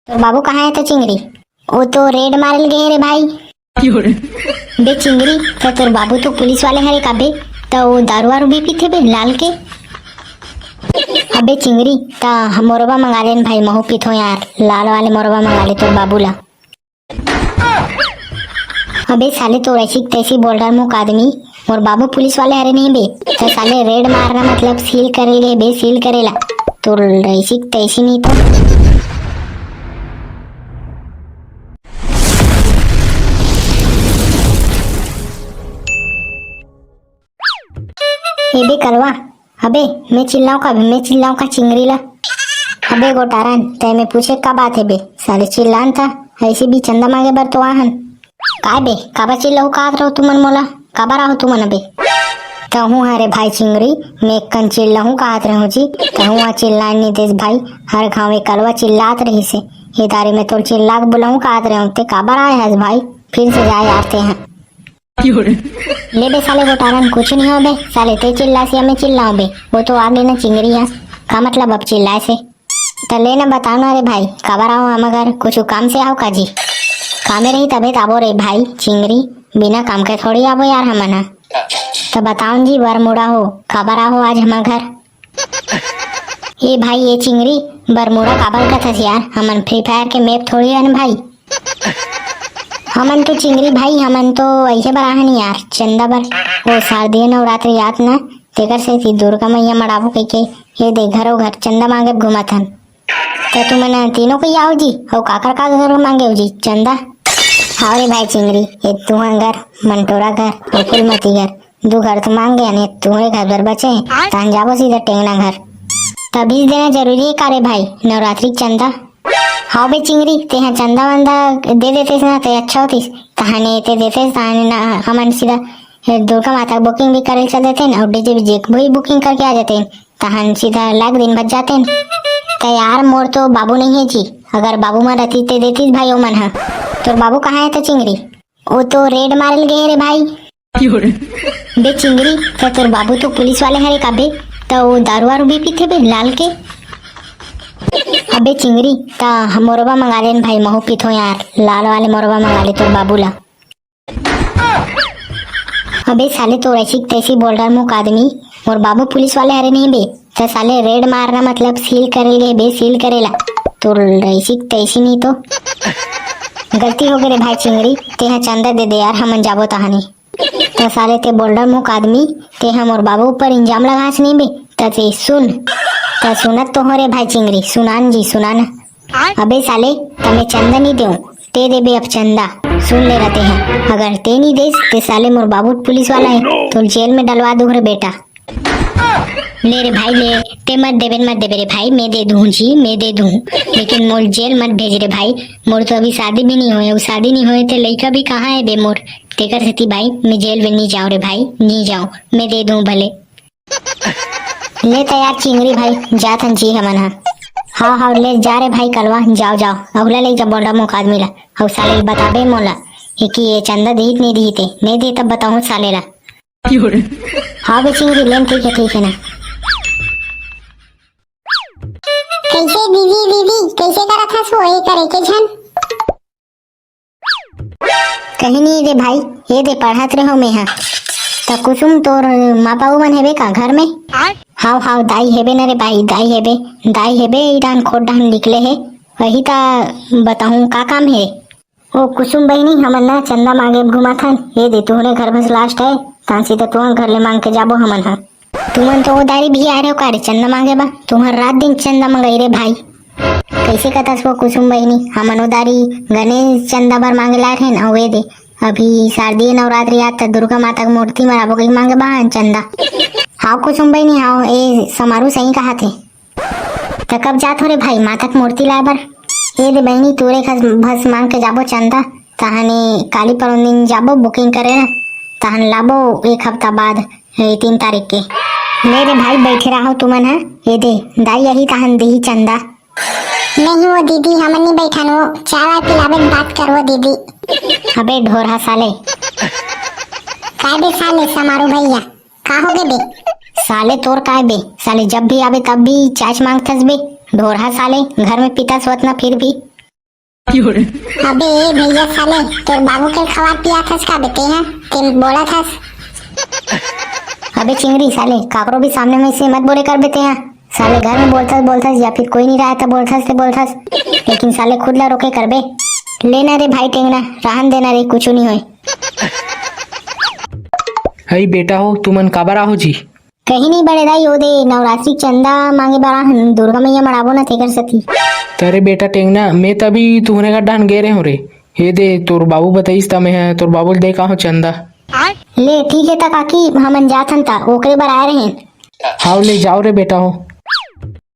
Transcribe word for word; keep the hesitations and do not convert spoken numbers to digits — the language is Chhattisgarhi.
तोर बाबू कहाँ हे त चिंगरी? ओ तो रेड मारल गए रे भाई। बे चिंगरी, त तोर बाबू तो पुलिस वाले हरे का बे? त ओ दारू वारू भी पीथे बे लाल के? अबे चिंगरी, त मोरबा मंगा लेन भाई, महू पीथो यार, लाल वाले मोरबा मंगा ले तोर बाबू ला। अबे साले, तो ऐसी तैसी बोल रहा मुख आदमी, मोर बाबू पुलिस वाले हरे नहीं बे। तो साले रेड मारना मतलब सील करे ले बे, सील करेला। तो ऐसी तैसी नहीं तो। ए बे कलवा, अबे मैं चिल्लाऊं का, मैं चिल्लाऊं का चिंगरी ला? अबे गोटारन, तै मैं पूछे का बात हे बे? साले चिल्लान था, ऐसे भी चंदा मांगे बर तो आहन। काय बे, काबर चिल्लाहू काहत रहो तुमन मोला? काबर आहो तुमन अबे? तहूं हरे भाई चिंगरी, मैं कन चिल्लाहूं काहत रहूं जी, तहूं आ चिल्लान नहीं देस भाई। हर घाव ए कलवा चिल्लात रहिस हे, ए दारी में तोल चिल्ला के बुलाहूं काहत रहूं, ते काबर आए हस भाई? फिर से जाए यार ते हैं। ले बे साले गोटारन, कुछ नहीं हो बे साले, ते चिल्लास या मैं चिल्लाऊं बे, वो तो आगे ना चिंगरी है, का मतलब अब चिल्लाए से? त ले ना बताओ ना रे भाई, काबर आओ हम घर, कुछ काम से आओ का जी? कामे रही तबे ताबो रे भाई चिंगरी, बिना काम के थोड़ी आबो यार हमन ह। त बताओ न जी बरमुड़ा हो, काबर आओ आज हम घर? ए भाई, ए चिंगरी, बरमुड़ा काबर कथस यार? हमन फ्री फायर के मैप थोड़ी हन भाई। हमन तो चिंगरी भाई, हमन तो ऐसे बर आहन यार, चंदा बर। ओ शारदीय नवरात्रि आत ना, तेकर सेती दुर्गा मैया मड़ाबो कहिके, ये दे घरो घर चंदा मांगे घूमत हन। त तुमन तीनों कोई आओ जी, अउ काकर का घर मांगे हो जी चंदा? हाव रे भाई चिंगरी, ये तुहर घर, मंटोरा घर, अउ फूलमती घर, दू घर तो मांग गए ने, तुम्हरे घर बर बचे, तहन जाबो सीधा टेंगना घर। तभी देना जरूरी है का रे भाई, नवरात्रि के चंदा? हाव बे चिंगरी, तेहा चंदा वंदा दे देते ना, ते अच्छा होतीस। तहाने ते देते, तहाने ना, हमन सीधा, ए, दुर्गा माता बुकिंग भी करे चल देते न, और डीजे वीजे भी बुकिंग करके आ जाते न, तहान सीधा लाग दिन बच जाते न। त यार, मोर तो बाबू नहीं है जी, अगर बाबू मन रहती ते देतीस भाई, ओ मन हा। तोर बाबू कहाँ है त चिंगरी? ओ तो रेड मारल गए रे भाई। बे चिंगरी, त तोर बाबू तो पुलिस वाले हरे का बे? त ओ दारू वारू भी पीथे बे लाल के? अबे चिंगरी, त मोरबा मंगा लेन भाई, महू पीथो यार, लाल वाले मोरबा मंगा ले तोर बाबू ला। अबे साले, तो ऐसी तैसी बोल रहा मुख आदमी, मोर बाबू पुलिस वाले हरे नहीं बे, त साले रेड मारना मतलब सील करे ले बे, सील करेला। तो ऐसी तैसी नहीं तो। गलती हो गई रे भाई चिंगरी, तेहा चंदा दे दे यार, हमन जाबो तहानी। त साले ते बोल्डर मुख आदमी, ते ह मोर बाबू ऊपर इल्जाम लगास नहीं बे। त ते सुन, त सुनत तो हो रे भाई चिंगरी, सुनान जी सुनान। अबे साले, त मैं चंदा नहीं देऊं, ते देबे अब चंदा। सुन ले रते हैं, अगर ते नहीं देस, ते साले मोर बाबू पुलिस वाला है, तो जेल में डलवा दूं रे बेटा। ले रे भाई ले, ते मत देबे, मत देबे रे भाई, मैं दे दूं जी, मैं दे दूं, लेकिन मोर जेल मत भेज रे भाई। मोर तो अभी शादी भी नहीं होए, अउ शादी नहीं होए ते लइका भी कहाँ है बे मोर? तेकर सेती भाई, मैं जेल में नहीं जाऊं रे भाई, नहीं जाऊं, मैं दे दूं भले। ले त यार चिंगरी भाई, जात हन जी हमन ह। हाव, हाव, ले जा रे भाई कलवा, जाओ, जाओ, अगला ले जा बोल्डर मुख आदमी ला। अउ साले ल बताबे मोला, ये कि ये चंदा दिही त नहीं दिही ते, नहीं दिही तब बताऊं साले ला। हाव बे चिंगरी, लेन ठीक है, ठीक है ना। कैसे दीदी, दीदी, कैसे करत हस वो, ये करे के झन? कहीं नहीं रे भाई, ये दे पढ़त रहो मैं हा। त कुसुम तोर माँ बाबू मन हेबे का घर में? हाव, हाव, दाई हेबे न रे भाई, दाई हेबे, दाई हेबे, इडान खोट डान निकले हे, वही ता बताहूँ का काम हे। ओ कुसुम बहिनी, हमन ना चंदा मांगे घुमाथन, ये दे तुहरे घर बस लास्ट है, तांसी त तुहर घर ले मांग के जाबो हमन हा। तुमन तो ओ दारी भी आ रहे हो का रे चंदा मांगे बा? तुम्हर रात दिन चंदा मंगाई रे भाई। कैसे कथस वो कुसुम बहिनी, हमन ओ दारी गणेश चंदा बर मांगे ला रहे न, अउ ए दे, अभी शारदीय नवरात्रि आत त दुर्गा माता के मूर्ति मराबो कही मांगे बा हन चंदा। हाव कुसुम बहिनी, हाव, ए समारू सही कहा थे। त कब जात हो रे भाई माता के मूर्ति लाए बर? ए दे बहिनी, तोरे खस भस मांग के जाबो चंदा, तहने काली परोन दिन जाबो बुकिंग करे, तहन लाबो एक हफ्ता बाद, ए, तीन तारीख के। ले रे भाई, बैठे रहो तुमन ह। ए दे, दाई यही तहन दिही चंदा। नहीं वो दीदी, हमन नहीं बैठन, वो चाय वाय पिलावे के बात कर वो दीदी। अबे ढोरहा साले। काय बे साले समारू भैया, का हो गए बे? साले तोर काय बे, साले जब भी आवे तब भी चाच मांगथस बे, ढोरहा साले, घर में पीता सोत ना फिर भी। अबे ए भैया साले, तोर बाबू के खवात पियात हस का बे तें हा? तें बोलत हस। अबे चिंगरी साले, काकरो भी सामने में से मत बोले कर बे तें हा। साले घर में बोलथस बोलथस या फिर कोई नहीं रहा त बोलथस ते बोलथस, लेकिन साले खुद ला रोके करबे। ले ना रे भाई टेंगना, रहन देना रे, कुछ नहीं होय। हई बेटा हो, तुमन काबर आहो जी? कहीं नहीं बड़े दाई, ओ दे नवरात्रि के चंदा मांगे बर आहन, दुर्गा मैया मड़ाबो ना तेकर सती। तरे बेटा टेंगना, मैं तभी तुहरे घर डाहन गे रहे हूँ रे। ये दे तोर बाबू बताइस त मैं ह तोर बाबू ल दे का हो चंदा। ले ठीक है त काकी, हमन जाथन त ओकरे बर आए रहे। हाव ले जाओ रे बेटा हो।